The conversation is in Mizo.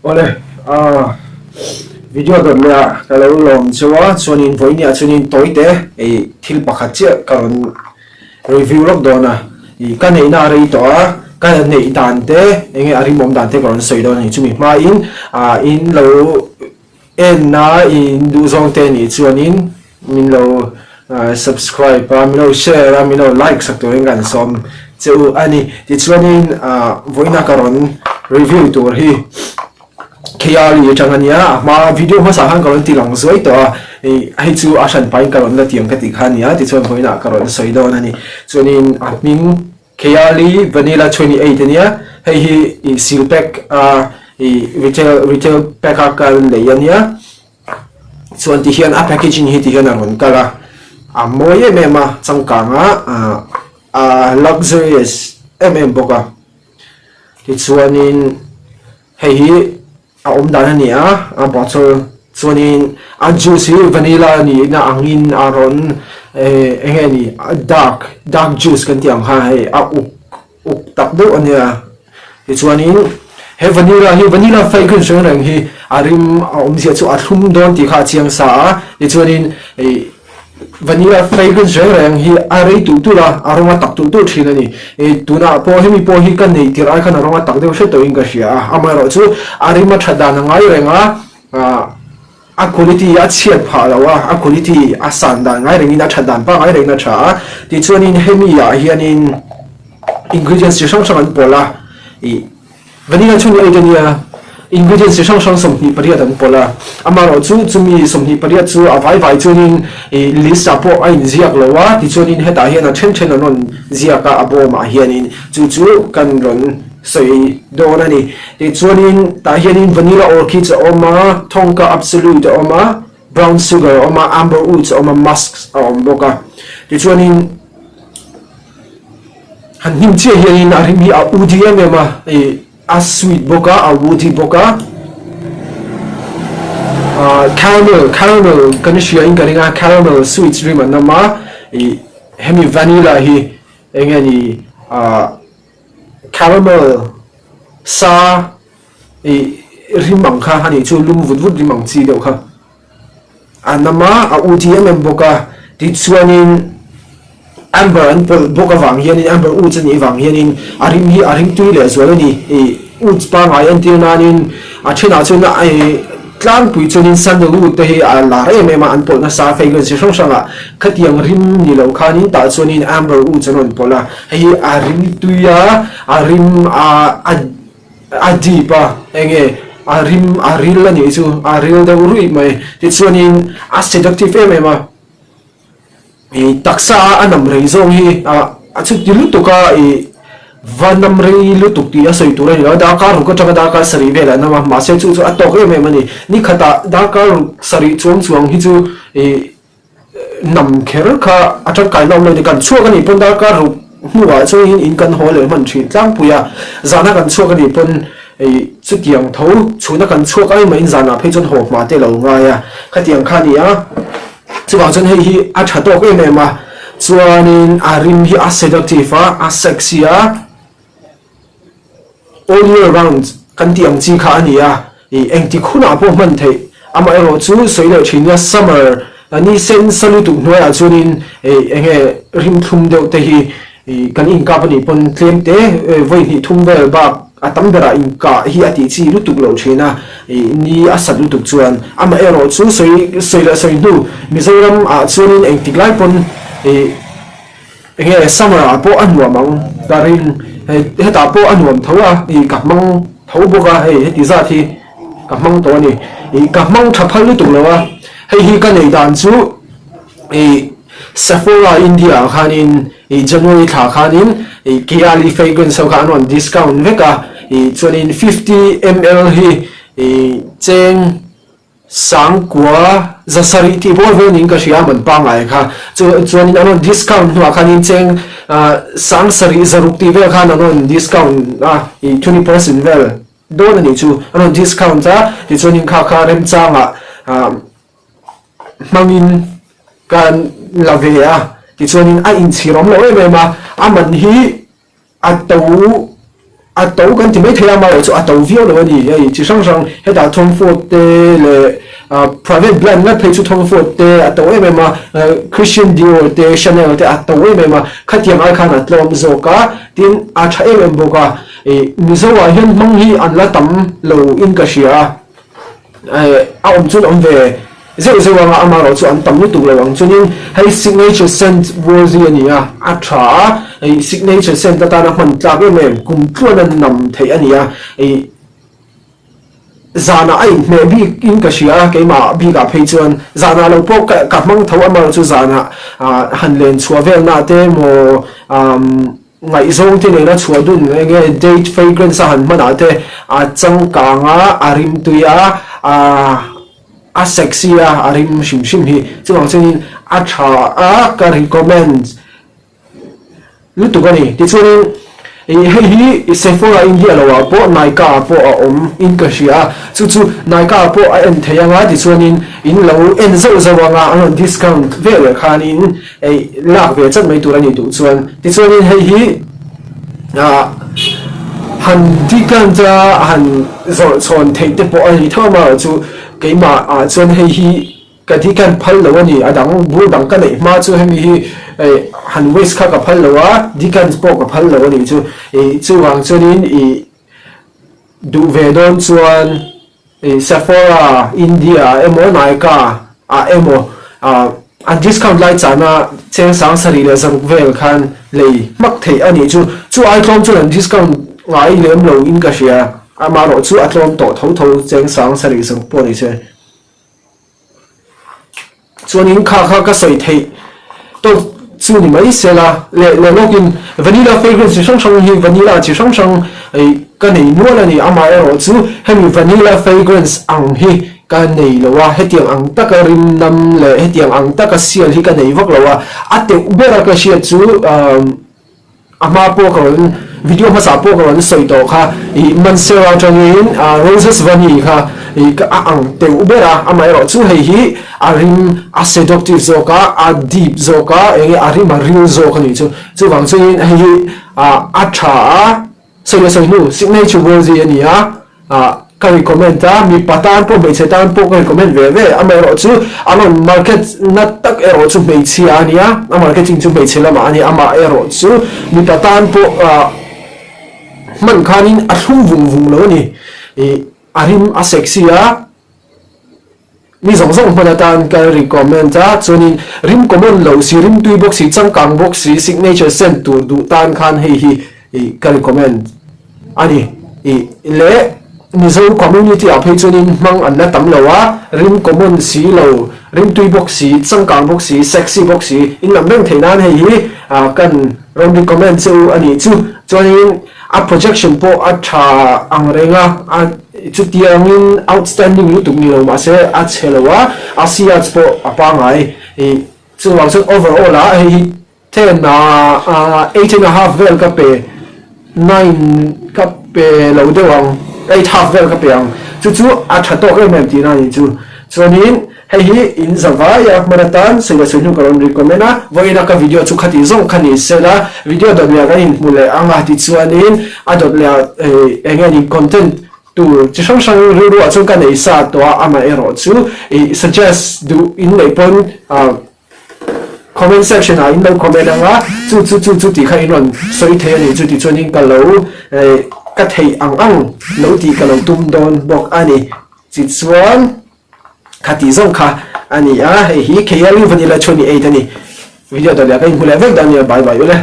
Awle, ah video dawt leh ah ka lo lawm cheu a, chuanin vawinia chuanin tawi te ih thil pakhat chiah ka rawn review lawk dawn a, ih ka neihna a rei tawh a, ka neih dan te eng nge a rimawm dan te ka rawn sawi dawn a ni, chumi hmain ah in lo Enna in duhzawng te nih chuanin min lo subscribe a, min lo share a, min lo like sak turin kan sawm che u a ni. Tichuanin vawiina ka rawn review tur hi Khiali atang a nia, a hma video hmasa khan ka rawn ti lang zuai tawh a, hei chu a hran pahin ka rawn la tiang ka tih kha a nia, tichuan vawiinah ka rawn sawi dawn a ni. Chuanin a hming Khiali Vanilla 28 a nia, hei hi ih seal pack a ih retail retail pack a kan lei a nia, chuan ti hian a packaging hi ti hian a rawn kal a, a mawi em em a changkang a ah a luxurious em em bawk a, tichuanin hei hi. A awm dan a ni a, a bottle chuanin a juice hi vanilla nihna angin a rawn eh eng nge ni a dark dark juice kan tih ang kha hei a uk uk tak deuh a nia tichuanin he vanilla hi vanilla fragrance reng reng hi a rim a awmzia chu a thlum dawn tih kha a chiang sa a tichuanin ih Vanilla fragrance reng reng hi a rei tulh tulh a, a rawng a tak tulh tulh thin a ni. Ih tunah pawh hemi pawh hi ka neih tirh ai khan a rawng a tak deuh hret tawhin ka hria a, amaherawhchu a rim a that dan a ngai reng a, ah a quality a chhiat phah lo a, a quality a san dan ngai rengin a that dan pangngai rengin a tha a, tichuanin hemi ah hianin ingredients chi hrang hrang an pawlh a, ih. Vanilla chu ni eight a nia, ingredients chi hrang hrang 28 an pawlh a, amaherawh chu chumi 28 chu a vai vai chuanin ih list ah pawh a inziak lo a, tichuanin hetah hian a then then an rawn ziak a, a bawmah hianin chu chu kan rawn sawi dawn a ni. Tichuanin tah hianin vanilla orchids a awm a, thawngka absolute a awm a, brown sugar a awm a, amber woods a awm a, musk a awm bawk a, tichuanin. Han hnim chiah hianin a rim hi a woody em em a, ih a sweet bawk a, a woody bawk a, ah caramel caramel kan hria in ka ring a, caramel sweets rim an awm a, ih hemi vanilla hi eng nge ni ah caramel sa ih rim ang kha a nih chu lum vut vut rim ang chi deuh kha. A nam a, a u ti em em bawk a, tichuanin Amber an pawlh bawk avang hianin Amber Woods a nih avang hianin a rim hi a ring tui leh zual a ni. Ih Woods pangngai entir nanin a thenah chuan ih tlangpui chuanin Sandalwood te hi a lar em em a, an pawlh nasa a fragrance chi hrang hrangah khatiang rim ni lo khanin tah chuanin Amber Woods an rawn pawlh a, hei hi a rim tui a, a rim a a. A deep a, enge a rim a ril a nih chu, a ril deuh ruih mai. Tichuanin a seductive em em a, ih taksa a a nam rei zawng hi ah a chuti lutuk a, ih va nam rei lutuk tih a sawi tur a ni lo a, darkar ruk atanga darkar sarih velah a nam a, mahse chu chu a tawk em em a ni. Nikhatah darkar ruk sarih chuang chuang hi chu ih Nam kher kha a tangkaina awm lo ni. Kan chhuak a nih pawn darkar ruk hnuah chuan in kan haw leh hman thin tlangpui a, zana kan chhuak a nih pawn chutiang tho chhuna kan chhuak ai mahin zanah phei chuan haw hma te lo ngai a, khatiang kha a ni a. Chuvang chuan hei hi a tha tawk em em a, chuanin a rim hi a seductive a, a sexy a. All year round kan tih ang chi kha a ni a, ih engtik hunah pawh hman theih. Amaherawh chu sawi leh thin nia summer ni sen sa lutuk hnuaiah chuanin ih eng nge rimthlum deuh te hi ih kan inkap a nih pawn tlem te vawi hnih thum vel bak a tam berah inkah hi a tih chi lutuk loh thin a, ih ni a sat lutuk chuan. Amaherawh chu sawi sawi leh sawi hnu Mizoram ah chuanin engtik lai pawn ih. Enge summer ah pawh a nuam ang ka ring hei hetah pawh a nuam tho a ih ka hmang tho bawk a hei heti zat hi ka hmang tawh a ni ih ka hmang tha phal lutuk lo a hei hi ka neih dan chu ih Sephora India ah khanin ih January thla khanin ih Kayali fragrance ho kha an rawn discount vek a ih chuanin 50 ml hi ih cheng Sangkua zasarih tih bawr vel niin ka hria a man pangngai kha. Chu chuanin an rawn discount hnuah khanin cheng sangsarih zaruk tih vel khan an rawn discount a, ih 20% vel dawn a nih chu. An rawn discount a, tichuanin kha kha remchangah hmangin kan la ve a, tichuanin a inchhir awm lo em em a, a man hi. A to A to kan ti mai thei a, amaherawhchu a to viau lo a ni. Hei chi hrang hrang hetah Tom Ford te leh private brand ngat phei chu Tom Ford te a to em em a, Christian Dior te Chanel te a to em em a, khatiang ai khan a tlawm zawk a, tin a tha em em bawk a. Mizo ah hian hmang hi an la tam lo in ka hria a. A awm chuan awm ve zeuh zeuh ang a, amaherawh chu an tam lutuk lo ang. Chuanin hei signature scent worthy a ni a, a tha a, hei signature scent atana hman tlak em em, kum tluan a nam theih a ni a, hei zanah a inhmeh bik in ka hria a, keimah bikah phei chuan zanah lo pawh ka ka hmang tho, amaherawh chu zanah han len chhuah velna te emaw umm Ngaihzawng te nena chhuah dun eng nge date fragrance a han hman ah te a changkang a, a rimtui a, a sexy a, a rim hrim hrim hi. Chuvang chuanin a tha a, ka recommend lutuk a ni. Tichuanin hei hi Sephora India lo ah pawh Nykaa ah pawh a awm in ka hria a, chu chu Nykaa ah pawh a en thei ang a, tichuanin in lo en zauh zauh ang a, an rawn discount veleh khanin Ei lak ve chat mai tur a nih duh chuan tichuanin hei hi ah han decant a han zawrh chhawn theih te pawh a ni tho amaherawh chu keimah ah chuan hei hi ka decant phal lo a ni a dang bur dang ka neih hma chu hemi hi eh han waste kha ka phal lo a decant pawh ka phal lo a nih chu ih chuvang chuanin ih duh ve dawn chuan. Sephora India ah emaw Nykaa ah emaw an discount lai chahna cheng 7600 vel khan lei hmak theih a nih chu. Chu ai tlawm chuan an discount ngai lem lo in ka hria, amaherawh chu a tlawm tawh tho tho cheng 7600 pawh ni se. Chuanin kha kha ka sawi theih tawk chu ni mai sela leh leh lawkin vanilla fragrance chi hrang hrang hi vanilla chi hrang hrang ka nei nual a ni. Amaherawh chu hemi vanilla fragrance ang hi ka nei lo a, hetiang ang taka rim nam leh hetiang ang taka sial hi ka nei vak lo a, a teuh bera ka hriat chu A hma pawh ka rawn video hmasa pawh ka rawn sawi tawh kha ih Mansera atangin Roses Vani kha ih a ang teuh ber a, amaherawh chu hei hi a rim a seductive zawk a, a deep zawk a, eng nge a rim a ril zawk a nih chu. Chuvang chuanin hei hi a tha a, sawi leh sawi hnu signature worthy a ni a. Ah ka recommend a, mipa tan pawh hmeichhe tan pawh ka recommend ve ve, amaherawh chu a rawn market na tak erawh chu hmeichhia a nia, a marketing chu hmeichhe lamah a nia, amaherawh chu mipa tan pawh ah hman khanin a thlum vung vung lo a ni, ih a rim a sexy a. Mi zawng zawng hman atan ka recommend a, chuanin rim common loh si, rim tui bawk si, changkang bawk si, signature scent tur duh tan khan hei hi ih ka recommend a ni. Ih leh Mizo community ah phei chuanin hmang an la tam lo a, rim common si lo, rim tui bawk si, changkang bawk si, sexy bawk si, in lam reng theih nan hei hi ah kan rawn recommend che u a nih chu. Chuanin a projection pawh a tha ang reng a, a. Chutiangin outstanding lutuk ni lo mahse a chhe lo a, a siyats pawh a pangai. Ih chuvang chuan overall ah hei hi ten ah eight and a half vel ka pe, nine ka pe lo deuh ang, eight half vel ka pe ang. Chu chu a tha tawk em em tihna a nih chu. Chuanin hei hi in za vai a, hman atan sawi leh sawi hnu ka rawn recommend a, vawiina ka video chu khati zawng kha ni se la, video dawt leh ah kan inhmu leh ang a tichuanin a dawt leh ah eng nge ni content tur chi hrang hrang rilru ah chuan ka nei sa tawh a, amaherawh chu ih suggest duh in neih pawn ah comment section ah in lo comment ang a, chu chu chu chu tih kha in rawn sawi thei a nih chu tichuanin ka lo ka theih ang ang lo tih ka lo tum dawn bawk a ni. Tichuan, kha tih zawng kha a ni a, hei hi KLU Vanilla 28 a ni. Video dawt leh ka inhmu leh vek dawn nia, bye bye ule.